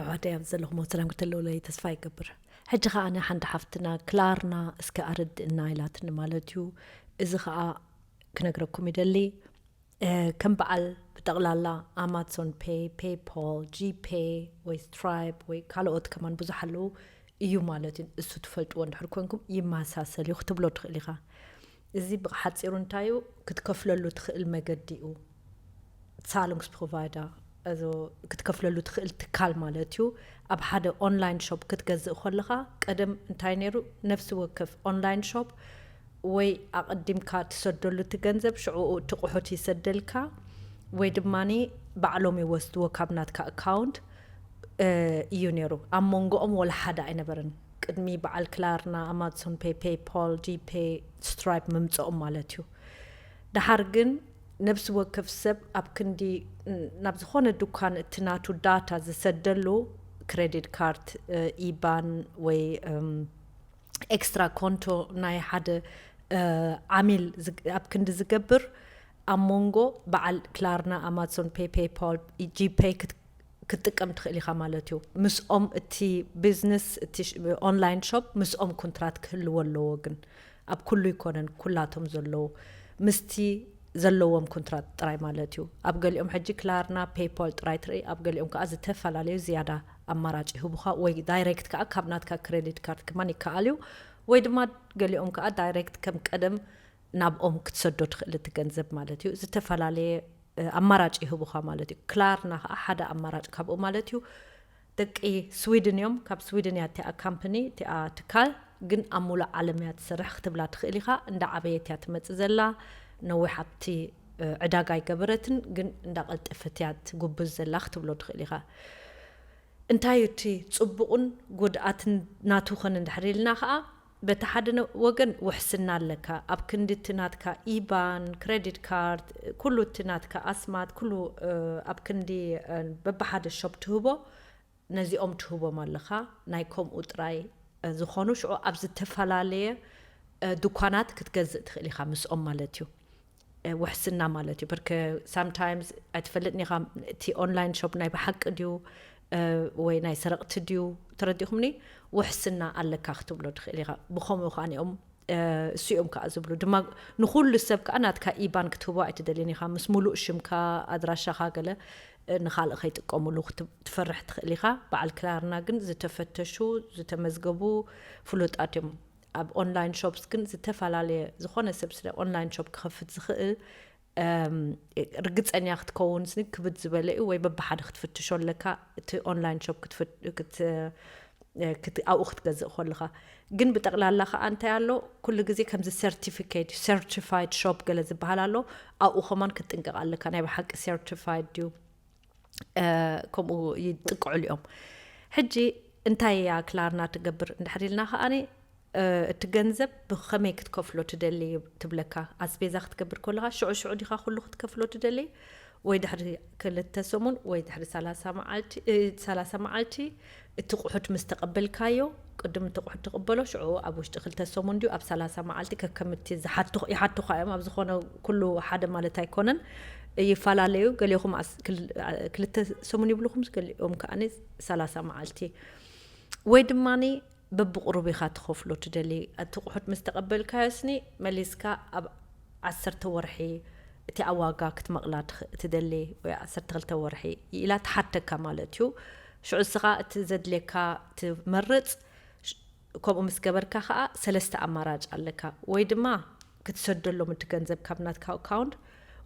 ኣሕዋተይ ኣብ ዘለኹም ሰላም ክትህልውለይ ተስፋ ይገብር። ሕጂ ኸኣ ኣነ ሓንቲ ሓፍትና ክላርና እስከ ኣረድእና ኢላትኒ ማለት እዩ። እዚ ኸኣ ክነግረኩም ይደሊ። እ፣ ከም በዓል ብጠቕላላ ኣማዞን ፔይ፣ ፔይፖል፣ ጂፔይ ወይ ስትራይፕ ወይ ካልኦት ከማን ብዙሕ ኣለዉ እዩ ማለት እዩ። እሱ ትፈልጥዎ እንድሕር ኮንኩም ይመሳሰል እዩ ክትብሎ ትኽእል ኢኻ። እዚ ብሓፂሩ እንታይ እዩ ክትከፍለሉ ትኽእል መገዲ እዩ። ሳሉንግስ ፕሮቫይደር ክትከፍለሉ ትኽእል ትካል ማለት እዩ። ኣብ ሓደ ኦንላይን ሾፕ ክትገዝእ ከለኻ ቀደም እንታይ ነይሩ? ነፍሲ ወከፍ ኦንላይን ሾፕ ወይ ኣቐዲምካ ትሰደሉ እቲ ገንዘብ ሽዑ እቲ ቁሑት ይሰደልካ ወይ ድማ ባዕሎም ይወስድዎ ካብ ናትካ ኣካውንት እዩ ነይሩ። ኣብ መንጎኦም ወላ ሓደ ኣይነበረን። ቅድሚ በዓል ክላርና፣ ኣማዞን ፔይ፣ ፔይፖል፣ ጂፔይ፣ ስትራይፕ ምምፅኦም ማለት እዩ። ደሓር ግን ነብሲ ወከፍ ሰብ ኣብ ክንዲ ናብ ዝኾነ ድኳን እቲ ናቱ ዳታ ዝሰደሉ ክሬዲት ካርድ፣ ኢባን ወይ ኤክስትራ ኮንቶ ናይ ሓደ ዓሚል ኣብ ክንዲ ዝገብር ኣብ መንጎ በዓል ክላርና፣ ኣማዞን ፔይ፣ ፔይፖል፣ ጂፔይ ክትጥቀም ትኽእል ኢኻ ማለት እዩ። ምስኦም እቲ ቢዝነስ፣ እቲ ኦንላይን ሾፕ ምስኦም ኮንትራት ክህልዎ ኣለዎ። ግን ኣብ ኩሉ ይኮነን ኩላቶም ዘለዉ ምስቲ ዘለዎም ኮንትራት ጥራይ ማለት እዩ። ኣብ ገሊኦም ሕጂ ክላርና ፔይፖል ጥራይ ትርኢ፣ ኣብ ገሊኦም ከዓ ዝተፈላለዩ ዝያዳ ኣማራጭ ይህቡኻ ወይ ዳይሬክት ከዓ ካብ ናትካ ክሬዲት ካርድ ክማን ይከኣል እዩ። ወይ ድማ ገሊኦም ከዓ ዳይሬክት ከም ቀደም ናብኦም ክትሰዶ ትኽእል እቲ ገንዘብ ማለት እዩ። ዝተፈላለየ ኣማራጭ ይህቡኻ ማለት እዩ። ክላርና ከዓ ሓደ ኣማራጭ ካብኡ ማለት እዩ። ደቂ ስዊድን እዮም። ካብ ስዊድን እያ እቲኣ ካምፕኒ፣ እቲኣ ትካል ግን ኣብ ሙሉእ ዓለም እያ ትሰርሕ ክትብላ ትኽእል ኢኻ። እንዳ ዓበየት እያ ትመፅእ ዘላ። ነዊሕ ኣብቲ ዕዳጋ ኣይገበረትን ግን እንዳ ቀልጠፈት እያ ትጉብዝ ዘላ ክትብሎ ትኽእል ኢኻ። እንታይ እዩ እቲ ፅቡቕን ጉድኣትን ናቱ ኸን እንድሕር ኢልና ኸዓ፣ በቲ ሓደ ወገን ውሕስና ኣለካ። ኣብ ክንዲ እቲ ናትካ ኢባን፣ ክሬዲት ካርድ፣ ኩሉ እቲ ናትካ ኣስማት፣ ኩሉ ኣብ ክንዲ በብሓደ ሾፕ ትህቦ፣ ነዚኦም ትህቦም ኣለኻ። ናይ ከምኡ ጥራይ ዝኾኑ ሽዑ ኣብ ዝተፈላለየ ድኳናት ክትገዝእ ትኽእል ኢኻ ምስኦም ማለት እዩ። ውሕስና ማለት እዩ። ብርከ ሳምታይምስ ኣይትፈልጥን ኢኻ፣ እቲ ኦንላይን ሾፕ ናይ ብሓቂ ድዩ ወይ ናይ ሰረቕቲ ድዩ? ተረዲኹምኒ? ውሕስና ኣለካ ክትብሎ ትኽእል ኢኻ። ብኸምኡ ከዓ ኒኦም እሱ እዮም ከዓ ዝብሉ ድማ። ንኹሉ ሰብ ከዓ ናትካ ኢባን ክትህቦ ኣይትደልን ኢኻ። ምስ ሙሉእ ሽምካ፣ ኣድራሻኻ ገለ ንኻልእ ከይጥቀሙሉ ክትፈርሕ ትኽእል ኢኻ። በዓል ክላርና ግን ዝተፈተሹ፣ ዝተመዝገቡ ፍሉጣት እዮም። ኣብ ኦንላይን ሾፕስ ግን ዝተፈላለየ፣ ዝኾነ ሰብ ስለ ኦንላይን ሾፕ ክኸፍት ዝኽእል ርግፀኛ ክትከውን ስኒ ክብድ ዝበለ እዩ። ወይ በብሓደ ክትፍትሾ ኣለካ፣ እቲ ኦንላይን ሾፕ ኣብኡ ክትገዝእ ከለኻ። ግን ብጠቕላላ ከዓ እንታይ ኣሎ፣ ኩሉ ግዜ ከምዚ ሰርቲፊኬት፣ ሰርቲፋይድ ሾፕ ገለ ዝበሃል ኣሎ። ኣብኡ ከማን ክትጥንቀቕ ኣለካ፣ ናይ ብሓቂ ሰርቲፋይድ ድዩ? ከምኡ ይጥቅዕሉ እዮም። ሕጂ እንታይ እያ ክላርና ትገብር እንድሕር ኢልና ከዓኒ፣ እቲ ገንዘብ ብኸመይ ክትከፍሎ ትደሊ ትብለካ። ኣስቤዛ ክትገብር ከለኻ ሽዑ ሽዑ ዲኻ ኩሉ ክትከፍሎ ትደሊ? ወይ ድሕሪ ክልተ ሰሙን ወይ ድሕሪ ሰላሳ መዓልቲ፣ ሰላሳ መዓልቲ እቲ ቁሑት ምስ ተቐበልካዮ፣ ቅድም እቲ ቁሑት ትቕበሎ፣ ሽዑ ኣብ ውሽጢ ክልተ ሰሙን ድዩ ኣብ ሰላሳ መዓልቲ፣ ከከም እቲ ዝሓቱ፣ ይሓቱኻ እዮም። ኣብ ዝኾነ ኩሉ ሓደ ማለት ኣይኮነን፣ ይፈላለዩ። ገሊኹም ክልተ ሰሙን ይብልኹም፣ ገሊኦም ከዓኒ ሰላሳ መዓልቲ። ወይ ድማኒ በብቕሩብ ኢኻ ትኸፍሎ ትደሊ። እቲ ቁሑት ምስ ተቐበልካዮ ስኒ መሊስካ ኣብ ዓሰርተ ወርሒ እቲ ኣብ ዋጋ ክትመቕላ ትደሊ፣ ወይ ዓሰርተ ክልተ ወርሒ ኢላ ትሓተካ ማለት እዩ። ሽዑ እስኻ እቲ ዘድልየካ ትመርፅ። ከምኡ ምስ ገበርካ ከዓ ሰለስተ ኣማራጭ ኣለካ። ወይ ድማ ክትሰደሎም እቲ ገንዘብ ካብ ናትካ ኣካውንት፣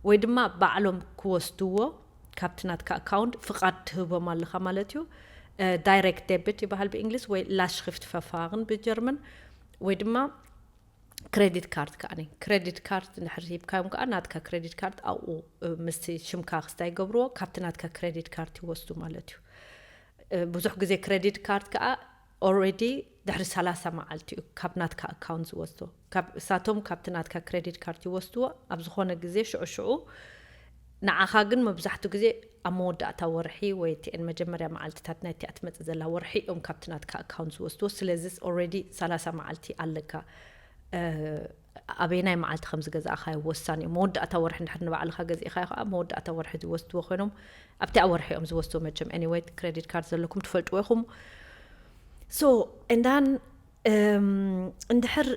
ወይ ድማ ባዕሎም ክወስድዎ ካብቲ ናትካ ኣካውንት ፍቓድ ትህቦም ኣለኻ ማለት እዩ። ዳይሬክት ዴቢት ይበሃል ብእንግሊዝ፣ ወይ ላሽክፍት ፈፋርን ብጀርመን፣ ወይ ድማ ክሬዲት ካርድ ከዓኒ። ክሬዲት ካርድ እንድሕር ሂብካዮም ከዓ ናትካ ክሬዲት ካርድ ኣብኡ ምስቲ ሽምካ ክስታይ ይገብርዎ፣ ካብቲ ናትካ ክሬዲት ካርድ ይወስዱ ማለት እዩ። ብዙሕ ግዜ ክሬዲት ካርድ ከዓ ኦልሬዲ ድሕሪ ሰላሳ መዓልቲ እዩ ካብ ናትካ ኣካውንት ዝወስዶ። እሳቶም ካብቲ ናትካ ክሬዲት ካርድ ይወስድዎ። ኣብ ዝኾነ ግዜ ሽዑ ሽዑ ንዓኻ ግን መብዛሕትኡ ግዜ ኣብ መወዳእታ ወርሒ ወይ እቲአን መጀመርያ መዓልትታት ናይቲ እያ ትመፅእ ዘላ ወርሒ እዮም ካብቲ ናትካ ኣካውንት ዝወስድዎ። ስለዚ ኦልሬዲ ሰላሳ መዓልቲ ኣለካ ኣበየናይ መዓልቲ ከም ዝገዛእኻዮ ወሳኒ እዩ። መወዳእታ ወርሒ እንድሕር ንባዕልኻ ገዚእኻዮ ከዓ መወዳእታ ወርሒ ዝወስድዎ ኮይኖም ኣብቲኣ ወርሒ እዮም ዝወስድዎ። መቸም anyway credit card ዘለኩም ትፈልጥዎ ኢኹም። So and then እንድሕር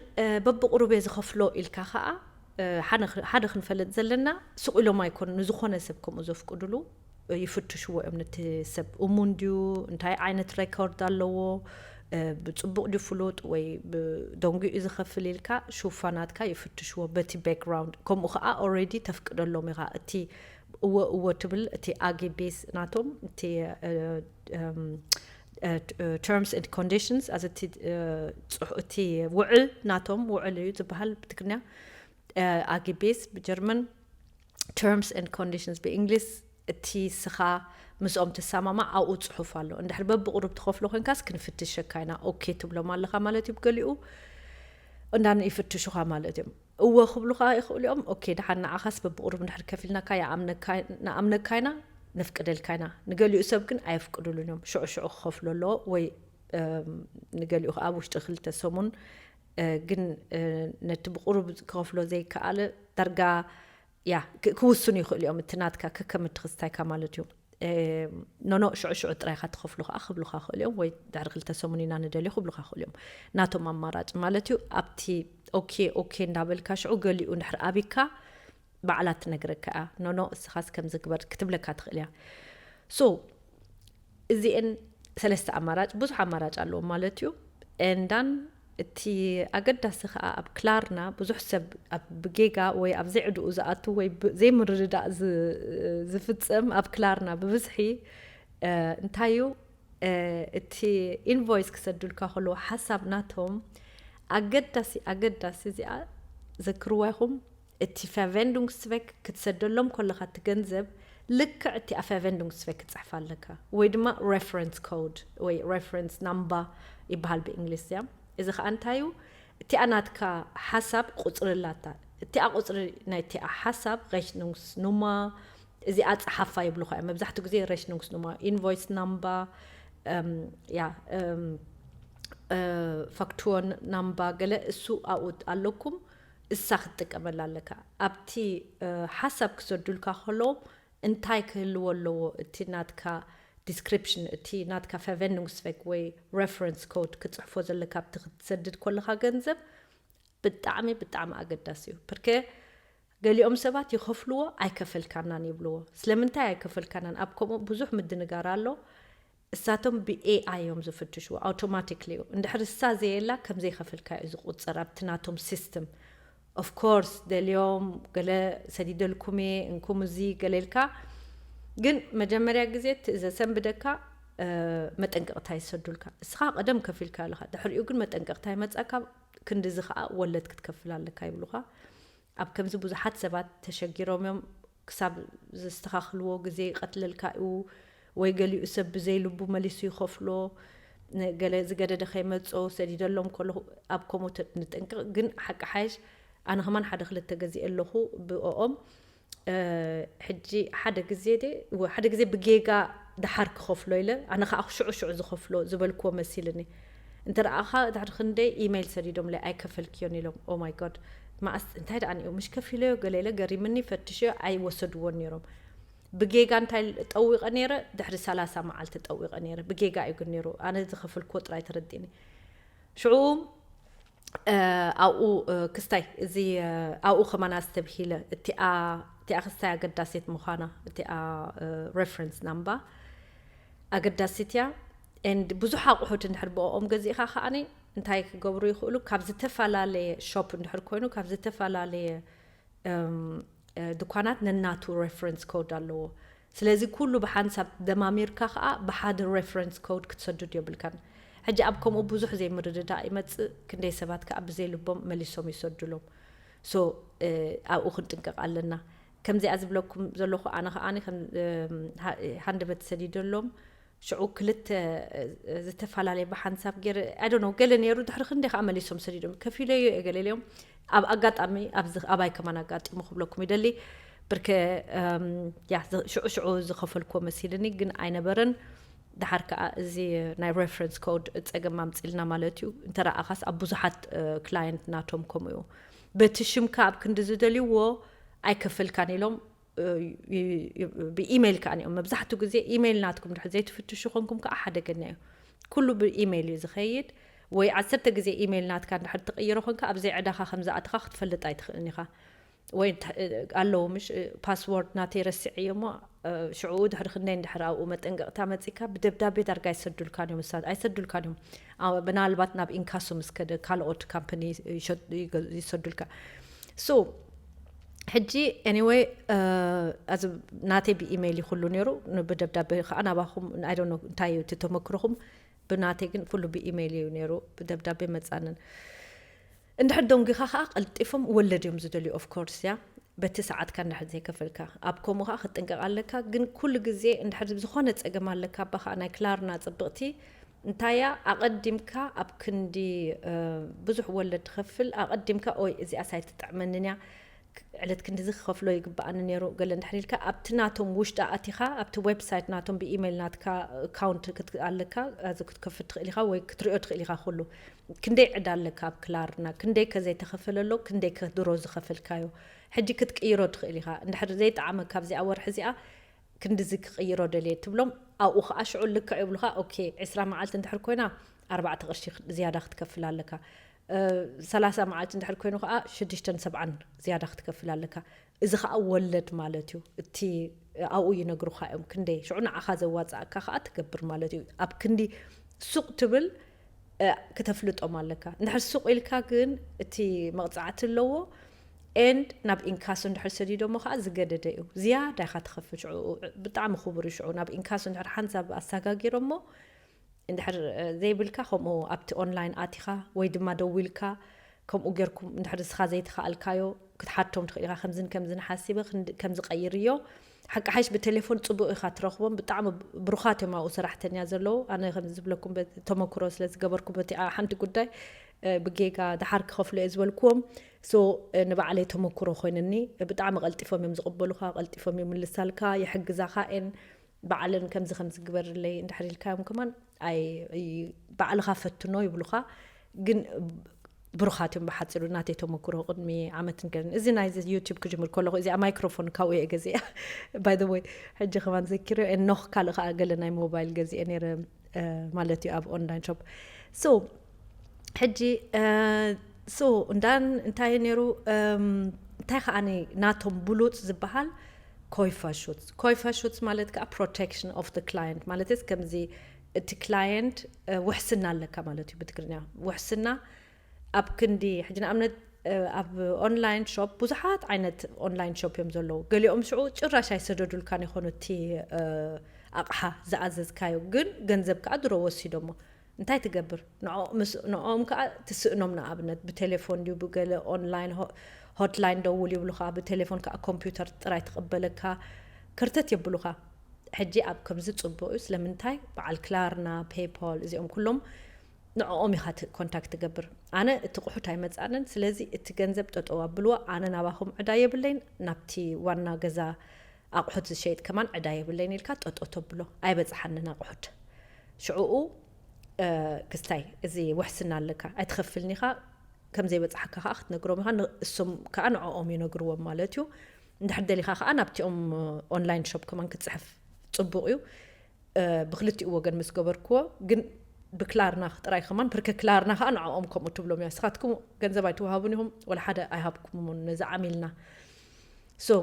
በብቁሩብ እየ ዝኸፍሎ ኢልካ ከዓ ሓደ ክንፈልጥ ዘለና፣ ስቕ ኢሎም ኣይኮኑ ንዝኾነ ሰብ ከምኡ ዘፍቅድሉ ይፍትሽዎ እዮም። ነቲ ሰብ እሙን ድዩ፣ እንታይ ዓይነት ሬኮርድ ኣለዎ፣ ብፅቡቕ ድዩ ፍሉጥ ወይ ደንጉ እዩ ዝኸፍል ኢልካ ሽፋናትካ ይፍትሽዎ በቲ ባክግራውንድ። ከምኡ ከዓ already ተፍቅደሎም ኢኻ። እቲ እወ እወ ትብል፣ እቲ ኣጊቤስ ናቶም እቲ terms and conditions፣ እቲ ውዕል ናቶም፣ ውዕል እዩ ዝበሃል ብትግርኛ፣ ኣጊቤስ ብጀርመን፣ terms and conditions ብእንግሊዝ፣ እቲ ስኻ ምስኦም ትሰማማዕ ኣብኡ ፅሑፍ ኣሎ። እንድሕር በብቁሩብ ትኸፍሎ ኮንካስ ክንፍትሸካ ኢና፣ ኦኬ ትብሎም ኣለኻ ማለት እዩ። ብገሊኡ እንዳን ይፍትሹኻ ማለት እዮም። እወ ክብሉኻ ይኽእሉ እዮም። ኦኬ፣ ደሓን ንዓኻስ በብቁሩብ እንድሕር ከፊልናካ ንኣምነካ ኢና፣ ነፍቅደልካ ኢና። ንገሊኡ ሰብ ግን ኣየፍቅዱሉን እዮም። ሽዑ ሽዑ ክኸፍሎ ኣለዎ ወይ ንገሊኡ ኣብ ውሽጢ ክልተ ሰሙን። ግን ነቲ ብቁሩብ ክኸፍሎ ዘይከኣለ ዳርጋ ያ ክውስኑ ይኽእሉ እዮም። እቲ ናትካ ከከም እቲ ክስታይካ ማለት እዩ። ኖኖ ሽዑ ሽዑ ጥራይካ ትኸፍሉ ከዓ ክብሉካ ክእሉ እዮም፣ ወይ ድሕሪ ክልተ ሰሙን ኢና ንደልዮ ክብሉካ ክእሉ እዮም። ናቶም ኣማራጭ ማለት እዩ። ኣብቲ ኦኬ ኦኬ እንዳበልካ ሽዑ ገሊኡ እንድሕር ኣቢካ ባዕላ ትነግረካ እያ። ኖኖ እስኻስ ከም ዝግበር ክትብለካ ትኽእል እያ። So እዚአን ሰለስተ ኣማራጭ፣ ብዙሕ ኣማራጭ ኣለዎም ማለት እዩ። And then እቲ ኣገዳሲ ከዓ ኣብ ክላርና ብዙሕ ሰብ ኣብ ብጌጋ ወይ ኣብ ዘይዕድኡ ዝኣቱ ወይ ዘይምርድዳእ ዝፍፀም ኣብ ክላርና ብብዝሒ እንታይ እዩ፣ እቲ ኢንቮይስ ክሰዱልካ ከለዎ ሓሳብ ናቶም ኣገዳሲ ኣገዳሲ እዚኣ ዘክርዋ ይኹም። እቲ Verwendungszweck ክትሰደሎም ከለኻ እቲ ገንዘብ ልክዕ እቲ ኣብ Verwendungszweck ክፅሕፍ ኣለካ፣ ወይ ድማ reference code ወይ reference number ይበሃል ብእንግሊዝ እያ። እዚ ከዓ እንታይ እዩ? እቲኣ ናትካ ሓሳብ ቁፅሪ ኣላታ። እቲኣ ቁፅሪ ናይ እቲኣ ሓሳብ Rechnungsnummer፣ እዚኣ ፀሓፋ ይብሉኻ እዮም መብዛሕትኡ ግዜ። Rechnungsnummer፣ invoice number፣ ያ Fakturen number፣ ገለ እሱ ኣብኡ ኣለኩም። እሳ ክትጥቀመላ ኣለካ። ኣብቲ ሓሳብ ክሰዱልካ ከለዎም እንታይ ክህልዎ ኣለዎ? እቲ ናትካ ዲስክሪፕሽን፣ እቲ ናትካ Verwendungszweck ወይ reference code ክፅሕፎ ዘለካ ኣብቲ ክትሰድድ ከለካ ገንዘብ ብጣዕሚ ብጣዕሚ ኣገዳሲ እዩ። ፕርከ ገሊኦም ሰባት ይኸፍልዎ ኣይከፈልካናን ይብልዎ። ስለምንታይ ኣይከፈልካናን? ኣብ ከምኡ ብዙሕ ምድንጋር ኣሎ። እሳቶም ብኤኣይ እዮም ዝፍትሽዎ፣ ኣውቶማቲክሊ እዩ። እንድሕር እሳ ዘየላ ከም ዘይኸፈልካ እዩ ዝቁፅር ኣብቲ ናቶም ሲስተም። ኦፍ ኮርስ ደልዮም ገለ ሰዲደልኩም እየ እንኩም እዚ ገለ ኢልካ፣ ግን መጀመርያ ግዜ እቲ ዘሰንብደካ መጠንቀቕታ ይሰዱልካ። እስኻ ቀደም ከፊልካ ኣለኻ፣ ድሕሪኡ ግን መጠንቀቕታ ይመፃካ፣ ክንድዚ ከዓ ወለድ ክትከፍል ኣለካ ይብሉኻ። ኣብ ከምዚ ብዙሓት ሰባት ተሸጊሮም እዮም። ክሳብ ዘስተኻኽልዎ ግዜ ይቐትለልካ እዩ፣ ወይ ገሊኡ ሰብ ብዘይ ልቡ መሊሱ ይኸፍሎ። ገለ ዝገደደ ከይመጾ ሰዲደሎም ከለኹ ኣብ ከምኡ ንጥንቅቕ። ግን ሓቂ ሓይሽ ኣነ ከማን ሓደ ክልተ ገዚኤ ኣለኹ ብኦም። ሕጂ ሓደ ግዜ ደ ሓደ ግዜ ብጌጋ ደሓር ክኸፍሎ ኢለ ኣነ ከዓ ሽዑ ሽዑ ዝኸፍሎ ዝበልክዎ መሲልኒ። እንተ ደኣ ኸኣ ድሕሪ ክንደይ ኢመይል ሰዲዶምለይ ኣይከፈልክዮን ኢሎም። Oh my God፣ መኣስ እንታይ ደኣ ንኡ ምሽ ከፊለዮ ገለ ኢለ ገሪምኒ። ፈትሸዮ ኣይወሰድዎን ነይሮም። ብጌጋ እንታይ ጠዊቐ ነይረ? ድሕሪ ሰላሳ መዓልቲ ጠዊቐ ነይረ። ብጌጋ እዩ ግን ነይሩ፣ ኣነ ዝኸፈልክዎ ጥራይ ተረዲእኒ። ሽዑ ኣብኡ ክስታይ እዚ ኣብኡ ከማን ኣስተብሂለ እቲኣ እቲኣ ክስታይ ኣገዳሲት ምዃና፣ እቲኣ ሬፈረንስ ናምባ ኣገዳሲት እያ። And ብዙሕ ኣቑሑት እንድሕር ብኦም ገዚእኻ ከዓኒ እንታይ ክገብሩ ይኽእሉ? ካብ ዝተፈላለየ ሾፕ እንድሕር ኮይኑ ካብ ዝተፈላለየ ድኳናት ነናቱ ሬፈረንስ ኮድ ኣለዎ። ስለዚ ኩሉ ብሓንሳብ ደማሚርካ ከዓ ብሓደ ሬፈረንስ ኮድ ክትሰድድ የብልካን። ሕጂ ኣብ ከምኡ ብዙሕ ዘይምርድዳእ ይመፅእ፣ ክንደይ ሰባት ከዓ ብዘይ ልቦም መሊሶም ይሰዱሎም። So ኣብኡ ክንጥንቀቕ ኣለና። ከምዚኣ ዝብለኩም ዘለኹ ኣነ ከዓ ሃንደበት ሰዲደሎም ሽዑ ክልተ ዝተፈላለየ ብሓንሳብ ገይረ I don't know ገለ ነይሩ። ድሕሪ ክንደይ ከዓ መሊሶም ሰዲዶም ከፊለዮ እየ ገለ ኢለዮም። ኣብ ኣጋጣሚ ኣብዚ ኣባይ ከማን ኣጋጢሙ ክብለኩም ይደሊ። ብርከ ያ ሽዑ ሽዑ ዝኸፈልክዎ መሲልኒ ግን ኣይነበረን። ድሓር ከዓ እዚ ናይ ሬፈረንስ ኮድ ፀገም ኣምፂልና ማለት እዩ። እንተረኣኻስ ኣብ ብዙሓት ክላየንት ናቶም ከምኡ እዩ። በቲ ሽምካ ኣብ ክንዲ ዝደልይዎ ኣይከፈልካን ኢሎም ብኢሜይል ከዓ እዮም። መብዛሕትኡ ግዜ ኢሜይል ናትኩም ድሕር ዘይትፍትሹ ኮንኩም ከዓ ሓደገኛ እዩ። ኩሉ ብኢሜይል እዩ ዝኸይድ። ወይ ዓሰርተ ግዜ ኢሜይል ናትካ እንድሕር ትቕይሮ ኮንካ ኣብ ዘይዕዳኻ ከም ዝኣትኻ ክትፈልጥ ኣይትኽእልን ኢኻ። ወይ ኣለዉ ምሽ ፓስወርድ ናተይ ረሲዐ እሞ ሽዑኡ ድሕሪ ክንደይ እንድሕር ኣብኡ መጠንቀቕታ መፂካ ብደብዳቤ ዳርጋ ኣይሰዱልካን እዮም። እሳት ኣይሰዱልካን እዮም። ብናልባት ናብ ኢንካሶ ምስ ከደ ካልኦት ካምፓኒ ይሰዱልካ። ሶ ሕጂ ኤኒወይ ናተይ ብኢሜይል ይኩሉ ነይሩ። ብደብዳቤ ከዓ ናባኹም ኣይ ዶንት ኖ እንታይ እዩ እቲ ተመክሮኹም። ብናተይ ግን ኩሉ ብኢሜይል እዩ ነይሩ፣ ብደብዳቤ መፃንን። እንድሕር ደንጊኻ ከዓ ቀልጢፎም ወለድ እዮም ዝደልዩ። ኦፍኮርስ እያ በቲ ሰዓትካ እንድሕር ዘይከፈልካ ኣብ ከምኡ ከዓ ክጥንቀቕ ኣለካ። ግን ኩሉ ግዜ እንድሕር ዝኾነ ፀገም ኣለካ ኣባ ከዓ ናይ ክላርና ፅብቕቲ እንታያ ኣቐዲምካ ኣብ ክንዲ ብዙሕ ወለድ ትኸፍል ኣቐዲምካ ኦይ እዚኣ ሳይትጥዕመንን እያ ዕለት ክንድዚ ክኸፍሎ ይግብኣኒ ነይሩ ገለ እንድሕር ኢልካ ኣብቲ ናቶም ውሽጢ ኣቲኻ ኣብቲ ዌብሳይት ናቶም ብኢሜይል ናትካ ኣካውንት ኣለካ እዚ ክትከፍት ትኽእል ኢኻ ወይ ክትሪኦ ትኽእል ኢኻ። ኩሉ ክንደይ ዕዳ ኣለካ ኣብ ክላርና ክንደይ ከ ዘይተኸፈለሎ ክንደይ ከ ድሮ ዝኸፈልካዮ ሕጂ ክትቅይሮ ትኽእል ኢኻ። እንድሕር ዘይጠዓመካ ኣብዚኣ ወርሒ እዚኣ ክንድዚ ክቕይሮ ደልየ ትብሎም ኣብኡ ከዓ ሽዑ ልክዕ ይብሉኻ። ኦኬ ዕስራ መዓልቲ እንድሕር ኮይና ኣርባዕተ ቅርሺ ዝያዳ ክትከፍል ኣለካ። ሰላሳ መዓልቲ እንድሕር ኮይኑ ከዓ ሽዱሽተን ሰብዓን ዝያዳ ክትከፍል ኣለካ። እዚ ከዓ ወለድ ማለት እዩ። እቲ ኣብኡ ይነግሩኻ እዮም ክንደይ ሽዑ ንዓኻ ዘዋፅኣካ ከዓ ትገብር ማለት እዩ። ኣብ ክንዲ ሱቕ ትብል ክተፍልጦም ኣለካ። እንድሕር ሱቕ ኢልካ ግን እቲ መቕፃዕቲ ኣለዎ። ኤንድ ናብ ኢንካሶ እንድሕር ሰዲዶሞ ከዓ ዝገደደ እዩ። ዝያዳ ኢኻ ትኸፍል ሽዑ ብጣዕሚ ክቡር እዩ። ሽዑ ናብ ኢንካሶ እንድሕር ሓንሳብ ኣሰጋጊሮሞ እንድሕር ዘይብልካ ከምኡ ኣብቲ ኦንላይን ኣቲኻ ወይ ድማ ደዊልካ ከምኡ ጌርኩም እንድሕር እስኻ ዘይተኻእልካዮ ክትሓቶም ትኽእል ኢኻ። ከምዝን ከምዝን ሓሲበ ከምዚ ቀይርዮ ሓቂ ሓይሽ ብቴሌፎን ፅቡቅ ኢኻ ትረኽቦም። ብጣዕሚ ብሩኻት እዮም ኣብኡ ሰራሕተኛ ዘለዉ። ኣነ ከምዚ ዝብለኩም ተመክሮ ስለ ዝገበርኩ በቲ ሓንቲ ጉዳይ ብጌጋ ድሓር ክኸፍሉ እየ ዝበልክዎም። ሶ ንባዕለይ ተመክሮ ኮይንኒ። ብጣዕሚ ቀልጢፎም እዮም ዝቕበሉኻ፣ ቀልጢፎም ይምልሳልካ፣ ይሕግዛኻ ኤን ባዕለን ከምዚ ከምዚ ግበርለይ እንድሕር ኢልካዮም ከማን ኣይ ባዕልኻ ፈትኖ ይብሉኻ። ግን ብሩኻት እዮም። ብሓፂሩ ናተይ ተመክሮ ቅድሚ ዓመትን ገለን እዚ ናይዚ ዩቲብ ክጅምር ከለኹ እዚኣ ማይክሮፎን ካብኡ እየ ገዚኣ። ባይ ወይ ሕጂ ከማን ዘኪሮ ኖኽ ካልእ ከዓ ገለ ናይ ሞባይል ገዚአ ነይረ ማለት እዩ ኣብ ኦንላይን ሾፕ። ሶ ሕጂ ሶ እንዳን እንታይ ነይሩ እንታይ ከዓኒ ናቶም ብሉፅ ዝበሃል ኮይፋ ሹት ኮይፋ ሹት ማለት ከዓ protection of the client ማለት ስ ከምዚ እቲ ክላየንት ውሕስና ኣለካ ማለት እዩ ብትግርኛ ውሕስና። ኣብ ክንዲ ሕጂ ንኣብነት ኣብ ኦንላይን ሾፕ ብዙሓት ዓይነት ኦንላይን ሾፕ እዮም ዘለዉ። ገሊኦም ሽዑ ጭራሽ ኣይሰደዱልካን ይኾኑ እቲ ኣቕሓ ዝኣዘዝካዮ ግን ገንዘብ ከዓ ድሮ ወሲዶሞ እንታይ ትገብር? ንዕኦም ከዓ ትስእኖም። ንኣብነት ብቴሌፎን ድዩ ብገለ ኦንላይን ሆትላይን ደውል ይብሉኻ። ብቴሌፎን ከዓ ኮምፒውተር ጥራይ ትቕበለካ። ከርተት የብሉኻ። ሕጂ ኣብ ከምዚ ፅቡቅ እዩ። ስለምንታይ በዓል ክላርና ፔይፖል እዚኦም ኩሎም ንዕኦም ኢኻ ኮንታክት ትገብር። ኣነ እቲ ቁሑት ኣይመፃንን። ስለዚ እቲ ገንዘብ ጠጠው ኣብልዎ። ኣነ ናባኹም ዕዳ የብለይን። ናብቲ ዋና ገዛ ኣቑሑት ዝሸይጥ ከማን ዕዳ የብለይን ኢልካ ጠጦ ተብሎ ኣይበፅሓንን ኣቑሑት። ሽዕኡ ክስታይ እዚ ውሕስና ኣለካ ኣይትኸፍልን ኢኻ። ከም ዘይበፅሓካ ከዓ ክትነግሮም ኢኻ። እሶም ከዓ ንዕኦም ይነግርዎም ማለት እዩ። እንድሕር ደሊኻ ከዓ ናብቲኦም ኦንላይን ሾፕ ከማን ክትፅሕፍ ፅቡቕ እዩ። ብክልቲኡ ወገን ምስ ገበርክዎ ግን ብክላርና ጥራይ ከማን ብርከ ክላርና ከዓ ንዕኦም ከምኡ ትብሎም እያ። ንስኻትኩም ገንዘብ ኣይትወሃቡን ኢኹም ወላ ሓደ ኣይሃብኩምውን ነዚ ዓሚልና። ሶ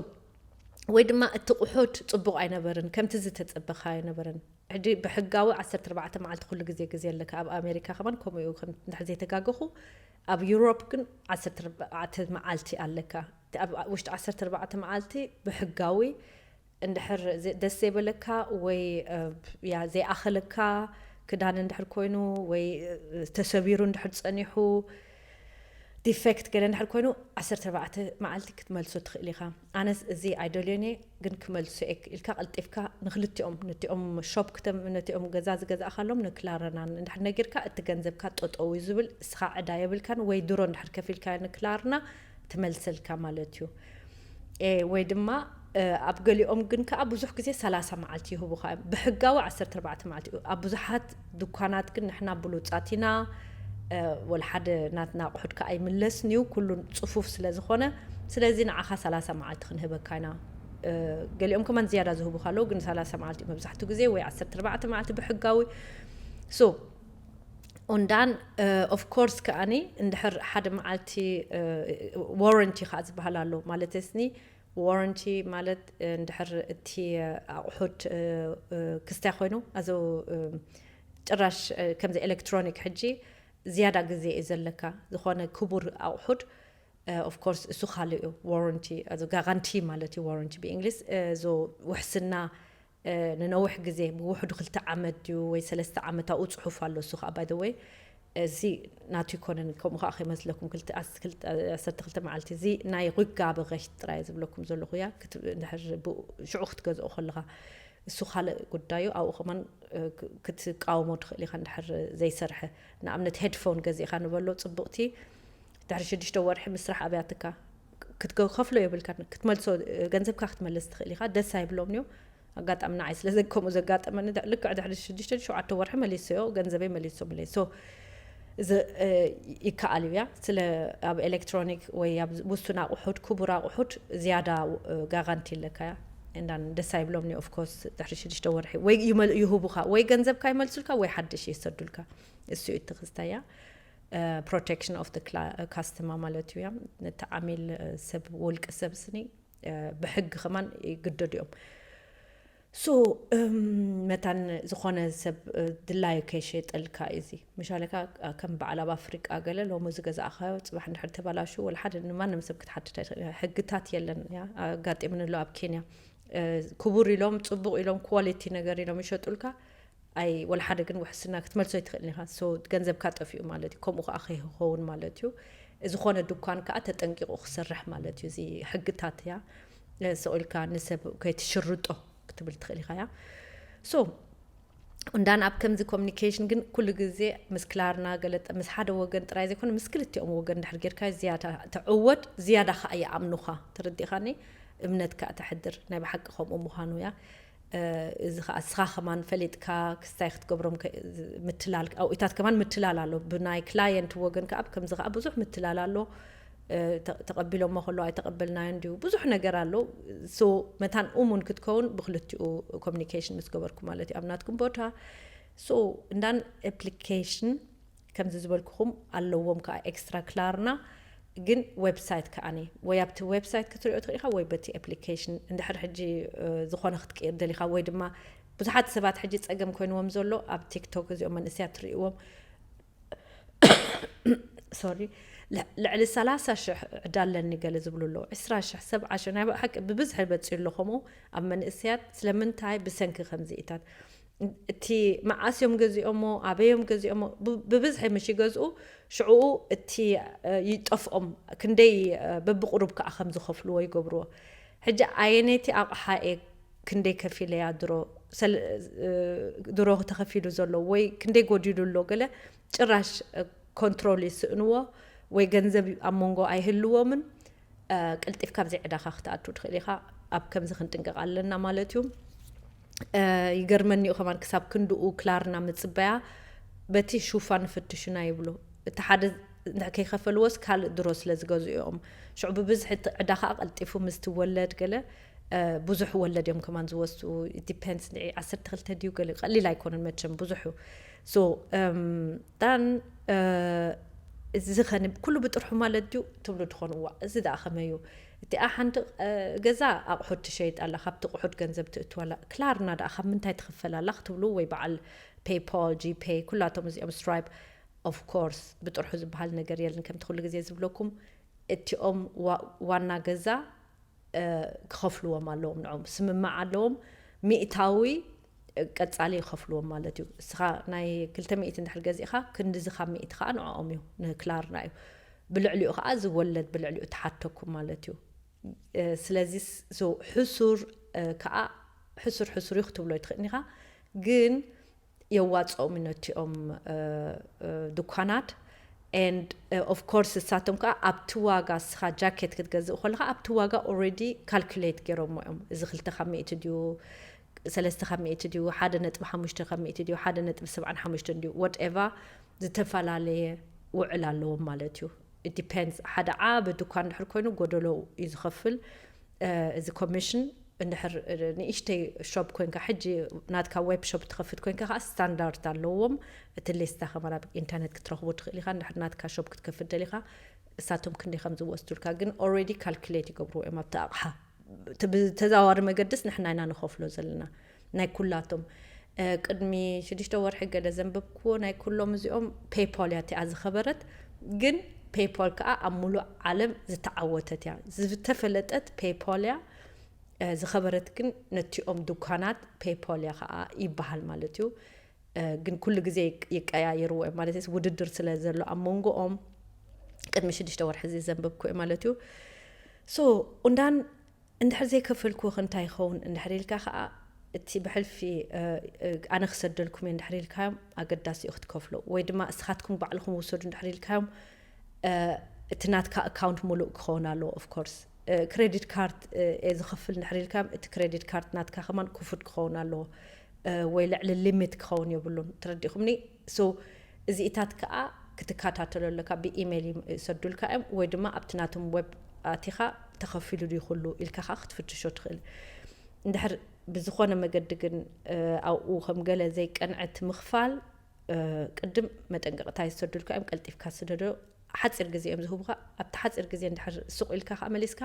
ወይ ድማ እቲ ቁሑት ፅቡቕ ኣይነበርን ከምቲ ዝተፀበኻ ኣይነበርን። ሕጂ ብሕጋዊ ዓሰርተ ኣርባዕተ መዓልቲ ኩሉ ግዜ ግዜ ኣለካ። ኣብ ኣሜሪካ ከማን ከምኡ እዩ ከም እንድሕር ዘይተጋገኹ። ኣብ ዩሮፕ ግን ዓሰርተ ኣርባዕተ መዓልቲ ኣለካ። ኣብ ውሽጢ ዓሰርተ ኣርባዕተ መዓልቲ ብሕጋዊ እንድሕር ደስ ዘይበለካ ወይ ያ ዘይኣኸለካ ክዳን እንድሕር ኮይኑ ወይ ተሰቢሩ እንድሕር ፀኒሑ ዲፌክት ገለ እንድሕር ኮይኑ ዓሰርተ ኣርባዕተ መዓልቲ ክትመልሶ ትኽእል ኢኻ። ኣነስ እዚ ኣይደልዮን እየ ግን ክመልሶ እየ ኢልካ ቀልጢፍካ ንክልቲኦም ነቲኦም ሾፕ ነቲኦም ገዛ ዝገዛእካሎም ንክላረናን እንድሕር ነጊርካ እቲ ገንዘብካ ጠጠው እዩ ዝብል እስኻ ዕዳ የብልካን ወይ ድሮ እንድሕር ከፊልካ ንክላርና ትመልሰልካ ማለት እዩ። ወይ ድማ ኣብ ገሊኦም ግን ከዓ ብዙሕ ግዜ ሰላሳ መዓልቲ ይህቡኻ እዮም። ብሕጋዊ ዓሰርተ ኣርባዕተ መዓልቲ እዩ። ኣብ ብዙሓት ድኳናት ግን ንሕና ብሉፃት ኢና ወላ ሓደ ናትና ኣቑሑት ከኣ ኣይምለስን እዩ፣ ኩሉ ጽፉፍ ስለ ዝኾነ። ስለዚ ንዓኻ ሰላሳ መዓልቲ ክንህበካ ኢና። ገሊኦም ከማን ዝያዳ ዝህቡኻ ኣለዉ፣ ግን ሰላሳ መዓልቲ እዩ መብዛሕትኡ ግዜ፣ ወይ ዓሰርተ ኣርባዕተ መዓልቲ ብሕጋዊ። So ኦንዳን ኦፍ ኮርስ ከኣኒ እንድሕር ሓደ መዓልቲ ዋረንቲ ከዓ ዝበሃል ኣሎ። ማለት ስኒ ዋረንቲ ማለት እንድሕር እቲ ኣቑሑት ክስታይ ኮይኑ ኣዞ ጭራሽ ከምዚ ኤሌክትሮኒክ ሕጂ ዝያዳ ግዜ እዩ ዘለካ። ዝኾነ ክቡር ኣቑሑት ኦፍ ኮርስ እሱ ካልእ እዩ። ዋረንቲ ጋራንቲ ማለት እዩ። ዋረንቲ ብእንግሊዝ እዞ ውሕስና ንነዊሕ ግዜ ብውሕዱ ክልተ ዓመት ድዩ ወይ ሰለስተ ዓመት ኣብኡ ጽሑፍ ኣሎ። እሱ ከዓ ባይ ወይ እዚ ናቱ ይኮነን። ከምኡ ከዓ ከይመስለኩም ክልተ ዓሰርተ ክልተ መዓልቲ እዚ ናይ ሪጋ በገሽ ጥራይ ዝብለኩም ዘለኹ እያ። ሽዑ ክትገዝኦ ከለካ እሱ ካልእ ጉዳዩ ኣብኡ ከማን ክትቃወሞ ትኽእል ኢኻ። እንድሕር ዘይሰርሐ ንኣብነት ሄድፎን ገዚእኻ ንበሎ ጽቡቕቲ ድሕሪ ሽዱሽተ ወርሒ ምስራሕ ኣብያትካ ክትከፍሎ የብልካ ክትመልሶ ገንዘብካ ክትመልስ ትኽእል ኢኻ። ደስ ኣይብሎም እዮም። ኣጋጣሚ ንዓይ ስለ ከምኡ ዘጋጠመኒ ልክዕ ድሕሪ ሽዱሽተ ሸውዓተ ወርሒ መሊሶዮ ገንዘበይ መሊሶምለይ። So እዚ ይከኣል እዩ እያ ስለ ኣብ ኤሌክትሮኒክ ወይ ኣብ ውሱን ኣቑሑት ክቡር ኣቑሑት ዝያዳ ጋራንቲ ኣለካ እያ። እንዳን ደስ ኣይብሎም ኦፍ ኮርስ ድሕሪ ሽዱሽተ ወርሒ ወይ ይህቡኻ ወይ ገንዘብካ ይመልሱልካ ወይ ሓድሽ ይሰዱልካ። እሱ እዩ ትኽስታያ ፕሮቴክሽን ኦፍ ካስተማ ማለት እዩ። ነቲ ዓሚል ሰብ ውልቂ ሰብ ስኒ ብሕጊ ከማን ይግደዱ እዮም። ሶ መታን ዝኾነ ሰብ ድላዩ ከይሸጠልካ እዩ እዚ ምሻለካ ከም በዓል ኣብ ኣፍሪቃ ገለ ሎሚ ዝገዛእኻዮ ፅባሕ እንድሕር ተባላሹ ወላ ሓደ ንማንም ሰብ ክትሓትት ኣይትኽእል ሕግታት የለን። ኣጋጢምኒ ኣሎ ኣብ ኬንያ ክቡር ኢሎም ፅቡቕ ኢሎም ኳሊቲ ነገር ኢሎም ይሸጡልካ። ኣይ ወላ ሓደ ግን ውሕስና ክትመልሶ ኣይትኽእልን ኢኻ። ገንዘብካ ጠፊኡ ማለት እዩ። ከምኡ ከዓ ከይኸውን ማለት እዩ። ዝኾነ ድኳን ከዓ ተጠንቂቑ ክሰርሕ ማለት እዩ። እዚ ሕግታት እያ። ስቕ ኢልካ ንሰብ ከይትሽርጦ ክትብል ትኽእል ኢኻ እያ። ሶ እንዳን ኣብ ከምዚ ኮሚኒኬሽን ግን ኩሉ ግዜ ምስ ክላርና ገለጠ ምስ ሓደ ወገን ጥራይ ዘይኮነ ምስ ክልቲኦም ወገን ድሕር ጌርካ ዝያዳ ተዕወድ ዝያዳ ከዓ ይኣምኑኻ። ተረዲኻኒ? እምነት ከዓ ተሕድር ናይ ብሓቂ ከምኡ ምዃኑ እያ። እዚ ከዓ እስኻ ከማን ፈሊጥካ ክስታይ ክትገብሮም ምትላል ኣውኢታት ከማን ምትላል ኣሎ። ብናይ ክላየንት ወገን ከዓ ከምዚ ከዓ ብዙሕ ምትላል ኣሎ። ተቐቢሎሞ ከሎ ኣይተቐበልናዮ እንዲሁ ብዙሕ ነገር ኣሎ። ሶ መታን እሙን ክትከውን ብክልቲኡ ኮሚኒኬሽን ምስ ገበርኩ ማለት እዩ ኣብ ናትኩም ቦታ። ሶ እንዳን ኣፕሊኬሽን ከምዚ ዝበልኩኹም ኣለዎም ከዓ ኤክስትራ ክላርና ግን ዌብሳይት ከዓኒ ወይ ኣብቲ ዌብሳይት ክትሪኦ ትኽእል ኢኻ ወይ በቲ ኣፕሊኬሽን እንድሕር ሕጂ ዝኾነ ክትቅይር ደሊኻ ወይ ድማ ብዙሓት ሰባት ሕጂ ፀገም ኮይንዎም ዘሎ ኣብ ቲክቶክ እዚኦም መንእስያት ትርእይዎም ሶሪ ልዕሊ ሰላሳ ሽሕ ዕዳ ኣለኒ ገለ ዝብሉ ኣለዉ። ዕስራ ሽሕ ሰብዓ ሽሕ ናይ ሓቂ ብብዝሒ በፂኡ ኣሎ። ከምኡ ኣብ መንእስያት ስለምንታይ ብሰንኪ ከምዚኢታት እቲ መዓስ እዮም ገዚኦሞ ኣበዮም ገዚኦሞ ብብዝሒ ምሽ ይገዝኡ ሽዕኡ እቲ ይጠፍኦም ክንደይ በብቁሩብ ከዓ ከም ዝኸፍልዎ ይገብርዎ። ሕጂ ኣየነይቲ ኣቕሓ እየ ክንደይ ከፊለያ ድሮ ድሮ ተኸፊሉ ዘሎ ወይ ክንደይ ጎዲሉ ኣሎ ገለ ጭራሽ ኮንትሮል ይስእንዎ ወይ ገንዘብ ኣብ መንጎ ኣይህልዎምን። ቅልጢፍካ ኣብዚ ዕዳኻ ክትኣቱ ትኽእል ኢኻ። ኣብ ከምዚ ክንጥንቀቕ ኣለና ማለት እዩ። ይገርመኒ እዩ ከማን ክሳብ ክንድኡ ክላርና ምፅበያ በቲ ሹፋ ንፍትሽና ይብሉ። እቲ ሓደ ከይከፈልዎስ ካልእ ድሮ ስለ ዝገዝኡ እዮም። ሽዑ ብብዝሒ ዕዳ ከዓ ቀልጢፉ ምስ ትወለድ ገለ ብዙሕ ወለድ እዮም ከማን ዝወስዱ። ዲፔንድስ ንዒ ዓሰርተ ክልተ ድዩ ገለ ቀሊል ኣይኮነን መቸም ብዙሕ እዩ። ሶ ዳን እዚ ኸኒ ኩሉ ብጥርሑ ማለት ድዩ ትብሉ ትኾኑ። እዋ እዚ ደኣ ከመይ እዩ? እቲኣ ሓንቲ ገዛ ኣቑሑት ትሸይጥ ኣላ፣ ካብቲ ኣቑሑት ገንዘብ ትእትወላ። ክላርና ደኣ ካብ ምንታይ ትኽፈል ኣላ ክትብሉ ወይ በዓል ፔይፖል፣ ጂፔይ፣ ኩላቶም እዚኦም ስትራይፕ ኦፍ ኮርስ ብጥርሑ ዝበሃል ነገር የለን። ከምቲ ኩሉ ግዜ ዝብለኩም እቲኦም ዋና ገዛ ክኸፍልዎም ኣለዎም ንዖም ስምማዕ ኣለዎም። ሚእታዊ ቀጻሊ ይኸፍልዎም ማለት እዩ። እስኻ ናይ ክልተ ሚእቲ እንድሕር ገዚእኻ ክንድዚ ካብ ሚእቲ ከዓ ንዕኦም እዩ ንክላርና እዩ። ብልዕሊኡ ከዓ ዝወለድ ብልዕሊኡ ተሓተኩም ማለት እዩ። ስለዚ ሕሱር ከዓ ሕሱር ሕሱር እዩ ክትብሎ ይትኽእል ኢኻ ግን የዋፅኦም ነቲኦም ድኳናት and of course እሳቶም ከዓ ኣብቲ ዋጋ እስኻ ጃኬት ክትገዝእ ከለካ ኣብቲ ዋጋ already calculate ገይሮሞ እዮም። እዚ ክልተ ካብ ሚእቲ ድዩ ሰለስተ ካብ ሚእቲ ድዩ ሓደ ነጥቢ ሓሙሽተ ካብ ሚእቲ ድዩ ሓደ ነጥቢ ሰብዓን ሓሙሽተን ድዩ whatever ዝተፈላለየ ውዕል ኣለዎም ማለት እዩ። It depends። ሓደ ዓቢ ድኳን ድሕር ኮይኑ ጎደሎ እዩ ዝኸፍል። እዚ ኮሚሽን እንድሕር ንእሽተይ ሾፕ ኮንካ፣ ሕጂ ናትካ ዌብ ሾፕ ትኸፍት ኮንካ ከዓ ስታንዳርድ ኣለዎም። እቲ ሌስታ ከማን ኣብ ኢንተርኔት ክትረኽቦ ትኽእል ኢኻ። እንድሕር ናትካ ሾፕ ክትከፍት ደሊኻ እሳቶም ክንደይ ከም ዝወስዱልካ ግን ኦልሬዲ ካልኩሌት ይገብርዎ እዮም ኣብቲ ኣቕሓ። ብተዘዋዋሪ መገድስ ንሕና ኢና ንኸፍሎ ዘለና ናይ ኩላቶም። ቅድሚ ሽዱሽተ ወርሒ ገለ ዘንበብክዎ ናይ ኩሎም እዚኦም ፔይፖል እያ እቲኣ ዝኸበረት። ግን ፔይፖል ከዓ ኣብ ሙሉእ ዓለም ዝተዓወተት እያ፣ ዝተፈለጠት ፔይፖል እያ። ዝኸበረት ግን ነቲኦም ድኳናት ፔይፖል እያ ከዓ ይበሃል ማለት እዩ። ግን ኩሉ ግዜ ይቀያየርዎ እዮም ማለት ውድድር ስለ ዘሎ ኣብ መንጎኦም። ቅድሚ ሽዱሽተ ወርሒ እዚ ዘንበብኩ እየ ማለት እዩ። ሶ እንዳን እንድሕር ዘይከፈልክዎ እንታይ ይኸውን እንድሕር ኢልካ ከዓ እቲ ብሕልፊ ኣነ ክሰደልኩም እየ እንድሕር ኢልካዮም ኣገዳሲ እዩ ክትከፍሎ፣ ወይ ድማ እስኻትኩም ባዕልኹም ውሰዱ እንድሕር ኢልካዮም እቲ ናትካ ኣካውንት ሙሉእ ክኸውን ኣለዎ። ኦፍኮርስ ክሬዲት ካርድ እየ ዝኸፍል እንድሕር ኢልካዮም እቲ ክሬዲት ካርድ ናትካ ከማን ክፉት ክኸውን ኣለዎ፣ ወይ ልዕሊ ሊሚት ክኸውን የብሉን። ተረዲኹምኒ? ሶ እዚኢታት ከዓ ክትከታተሎ ኣለካ። ብኢሜይል ይሰዱልካ እዮም ወይ ድማ ኣብቲ ናቶም ዌብ ኣቲኻ ተኸፊሉ ድዩ ኩሉ ኢልካ ከዓ ክትፍትሾ ትኽእል። እንድሕር ብዝኾነ መገዲ ግን ኣብኡ ከም ገለ ዘይቀንዐት ምኽፋል ቅድም መጠንቀቕታ ይሰዱልካ እዮም። ቀልጢፍካ ስደዶ። ሓፂር ግዜ እዮም ዝህቡካ። ኣብቲ ሓፂር ግዜ እንድሕር ሱቕ ኢልካ ከዓ መሊስካ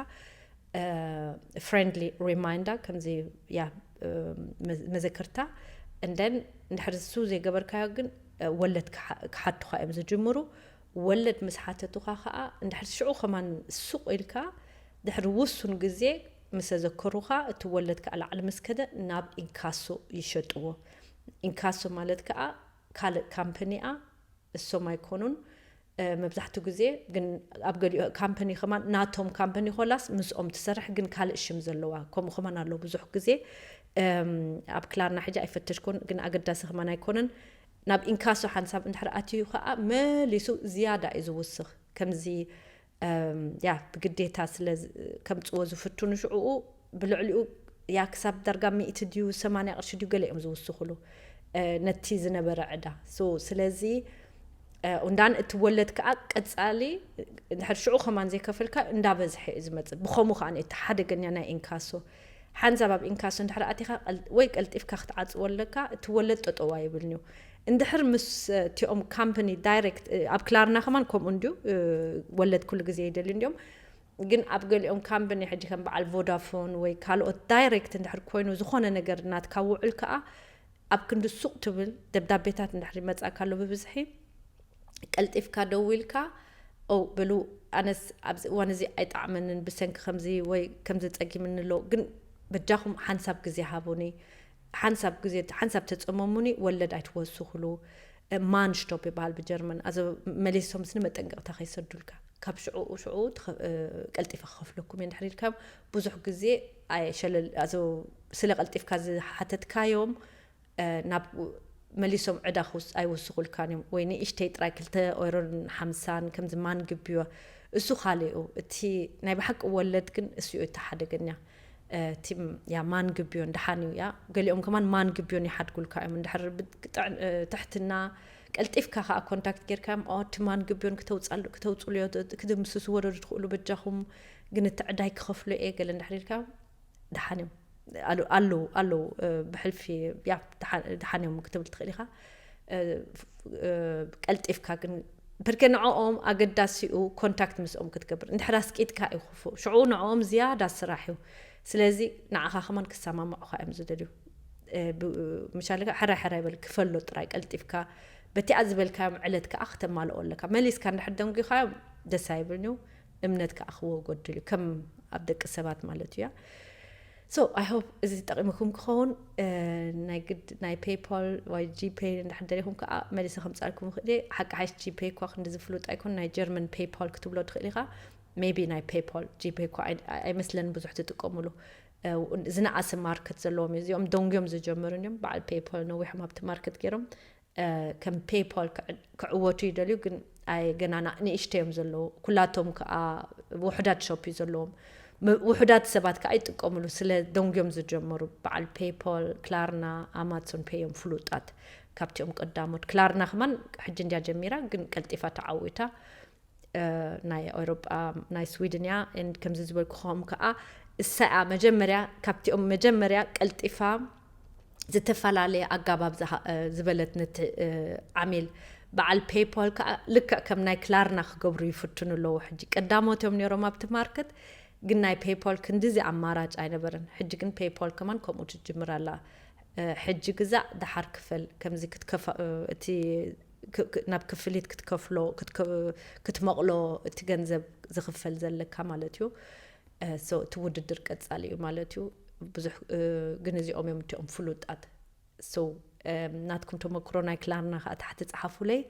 ፍሬንድሊ ሪማይንደር ከምዚ ያ መዘክርታ እንደን እንድሕር እሱ ዘይገበርካዮ ግን ወለድ ክሓቱኻ እዮም ዝጅምሩ። ወለድ ምስ ሓተቱኻ ከዓ እንድሕር ሽዑ ከማን ሱቕ ኢልካ ድሕሪ ውሱን ግዜ ምስ ዘከሩኻ እቲ ወለድ ከዓ ላዕሊ ምስ ከደ ናብ ኢንካሶ ይሸጥዎ። ኢንካሶ ማለት ከዓ ካልእ ካምፓኒኣ እሶም ኣይኮኑን። መብዛሕትኡ ግዜ ግን ኣብ ገሊኦ ካምፓኒ ከማን ናቶም ካምፓኒ ኮላስ ምስኦም ትሰርሕ ግን ካልእ ሽም ዘለዋ ከምኡ ከማን ኣሎ። ብዙሕ ግዜ ኣብ ክላርና ሕጂ ኣይፈተሽኩን ግን ኣገዳሲ ከማን ኣይኮነን። ናብ ኢንካሶ ሓንሳብ እንድሕር ኣትዩ ከዓ መሊሱ ዝያዳ እዩ ዝውስኽ። ከምዚ ያ ብግዴታ ስለ ከምፅዎ ዝፍትኑ ሽዕኡ ብልዕሊኡ ያ ክሳብ ዳርጋ ሚእቲ ድዩ ሰማንያ ቅርሺ ድዩ ገለ እዮም ዝውስኽሉ ነቲ ዝነበረ ዕዳ። ስለዚ እንዳን እቲ ወለድ ከዓ ቀፃሊ እንድሕር ሽዑ ከማን ዘይከፈልካ እንዳበዝሐ እዩ ዝመፅእ። ብኸምኡ ከዓ እቲ ሓደገኛ ናይ ኢንካሶ ሓንሳብ ኣብ ኢንካሶ እንድሕር ኣቲኻ ወይ ቀልጢፍካ ክትዓፅዎ ኣለካ። እቲ ወለድ ጠጠዋ ይብልኒ እዩ። እንድሕር ምስ እቲኦም ካምፓኒ ዳይሬክት ኣብ ክላርና ከማን ከምኡ እንድዩ ወለድ ኩሉ ግዜ ይደልዩ እንዲዮም። ግን ኣብ ገሊኦም ካምፓኒ ሕጂ ከም በዓል ቮዳፎን ወይ ካልኦት ዳይሬክት እንድሕር ኮይኑ ዝኾነ ነገር ናትካ ውዕል ከዓ ኣብ ክንዲ ሱቕ ትብል ደብዳቤታት እንድሕር ይመፃካ ኣሎ ብብዝሒ ቀልጢፍካ ደዊልካ ኦ በሉ ኣነስ ኣብዚ እዋን እዚ ኣይጣዕመንን ብሰንኪ ከምዚ ወይ ከምዚ ፀጊምኒ ኣሎ ግን በጃኹም ሓንሳብ ግዜ ሃቡኒ ሓንሳብ ግዜ ሓንሳብ ተፀመሙኒ ወለድ ኣይትወስኽሉ። ማንሽቶፕ ይበሃል ብጀርመን። ኣዘ መሊሶም ስኒ መጠንቀቕታ ከይሰዱልካ ካብ ሽዑ ሽዑ ቀልጢፈ ክኸፍለኩም እየ እንድሕር ኢልካዮም ብዙሕ ግዜ ኣየሸለል ኣዘ ስለ ቀልጢፍካ ዝሓተትካዮም ናብ መሊሶም ዕዳ ኣይወስኹልካን እዮም ወይ ንእሽተይ ጥራይ ክልተ ኦይሮን ሓምሳን ከምዚ ማን ግብዮ እሱ ካልእኡ እቲ ናይ ብሓቂ ወለድ ግን እሱ እዩ እተሓደገኛ። ቲም ያ ማን ግብዮን ደሓን እዩ ያ ገሊኦም ከማን ማን ግብዮን ይሓድጉልካ እዮም እንድሕር ትሕትና ቀልጢፍካ ከዓ ኮንታክት ጌርካ እዮም እቲ ማን ግብዮን ክተውፅሉ ክትምስስዎ ዶ ትኽእሉ በጃኹም ግን እቲ ዕዳይ ክኸፍሎ እየ ገለ እንድሕር ኢልካ ደሓን እዮም ኣለዉ ኣለዉ ብሕልፊ ያ ደሓን እዮም ክትብል ትኽእል ኢኻ። ቀልጢፍካ ግን ብርኬ ንዕኦም ኣገዳሲኡ ኮንታክት ምስኦም ክትገብር እንድሕር ኣስቂጥካ እዩ ክፉእ ሽዑ ንዕኦም ዝያዳ ስራሕ እዩ። ስለዚ ንዓኻ ከማን ክሰማምዑኻ እዮም ዝደልዩ። ምሻል ሕራይ ሕራይ በል ክፈሎ ጥራይ ቀልጢፍካ በቲኣ ዝበልካዮም ዕለት ከዓ ክተማልኦ ኣለካ። መሊስካ እንድሕር ደንጒኻዮም ደስ ኣይብልንዩ። እምነት ከዓ ክወጎድል እዩ ከም ኣብ ደቂ ሰባት ማለት እዩ። So I hope እዚ ጠቂምኩም ክኸውን ናይ ግድ ናይ ፔይፖል ወይ ጂፔይ እንድሕር ደሊኹም ከዓ መሊሰ ከምፃልኩም ይኽእል እየ። ሓቂ ሓይሽ ጂፔይ እኳ ክንዲ ዝፍሉጥ ኣይኮን ናይ ጀርመን ፔይፖል ክትብሎ ትኽእል ኢኻ። ሜቢ ናይ ፔይፖል ጂፔይ እኳ ኣይመስለን ብዙሕ ትጥቀሙሉ። ዝነኣሰ ማርኬት ዘለዎም እዩ እዚኦም ደንጉዮም ዝጀመሩ እዮም በዓል ፔይፖል ነዊሖም ኣብቲ ማርኬት ገይሮም ከም ፔይፖል ክዕወቱ ይደልዩ ግን ኣይ ገና ንእሽተዮም ዘለዉ ኩላቶም ከዓ ውሕዳት ሾፕ እዩ ዘለዎም። ውሕዳት ሰባት ከዓ ይጥቀምሉ ስለ ደንጉዮም ዝጀመሩ በዓል ፔይፖል ክላርና ኣማዞን ፔይ እዮም ፍሉጣት። ካብቲኦም ቀዳሞት። ክላርና ከማን ሕጂ እንድያ ጀሚራ፣ ግን ቀልጢፋ ተዓዊታ። ናይ ኣውሮጳ፣ ናይ ስዊድን እያ። ከምዚ ዝበልኩኹም ከዓ እሳ እያ መጀመርያ፣ ካብቲኦም መጀመርያ ቀልጢፋ ዝተፈላለየ ኣጋባብ ዝበለት ነቲ ዓሚል። በዓል ፔይፓል ከዓ ልክዕ ከም ናይ ክላርና ክገብሩ ይፍትኑ ኣለዉ። ሕጂ ቀዳሞት እዮም ነይሮም ኣብቲ ማርኬት፣ ግን ናይ ፔይፓል ክንድዚ ኣማራጭ ኣይነበረን። ሕጂ ግን ፔይፓል ከማን ከምኡ ትጅምር ኣላ። ሕጂ ግዛእ ደሓር ክፈል፣ ከምዚ ክትከፋ-፣ እቲ ክ-፣ ክ-፣ ናብ ክፍሊት ክትከፍሎ፣ ክትከ-፣ ክትመቕሎ እቲ ገንዘብ ዝኽፈል ዘለካ ማለት እዩ። ሶ እቲ ውድድር ቀጻሊ እዩ ማለት እዩ። ብዙሕ ግን እዚኦም እዮም እቲኦም ፍሉጣት። ሶ ናትኩም ተመክሮ ናይ ክላርና ከዓ ታሕቲ ጸሓፉለይ።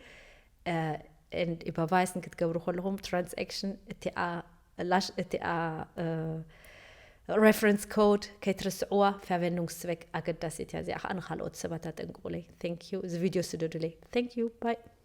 And ኢባቫይስ ንክትገብሩ ከለኹም ትራንዛክሽን እቲኣ ላሽ እቲኣ reference code ከይትርስዕዋ። ፋቨን ኑንግስቨክ ኣገዳሲት እያ። እዚኣ ከዓ ንካልኦት ሰባት ኣጠንቅቑለይ። Thank you። እዚ ቪድዮ ስደዱለይ። Thank you። Bye።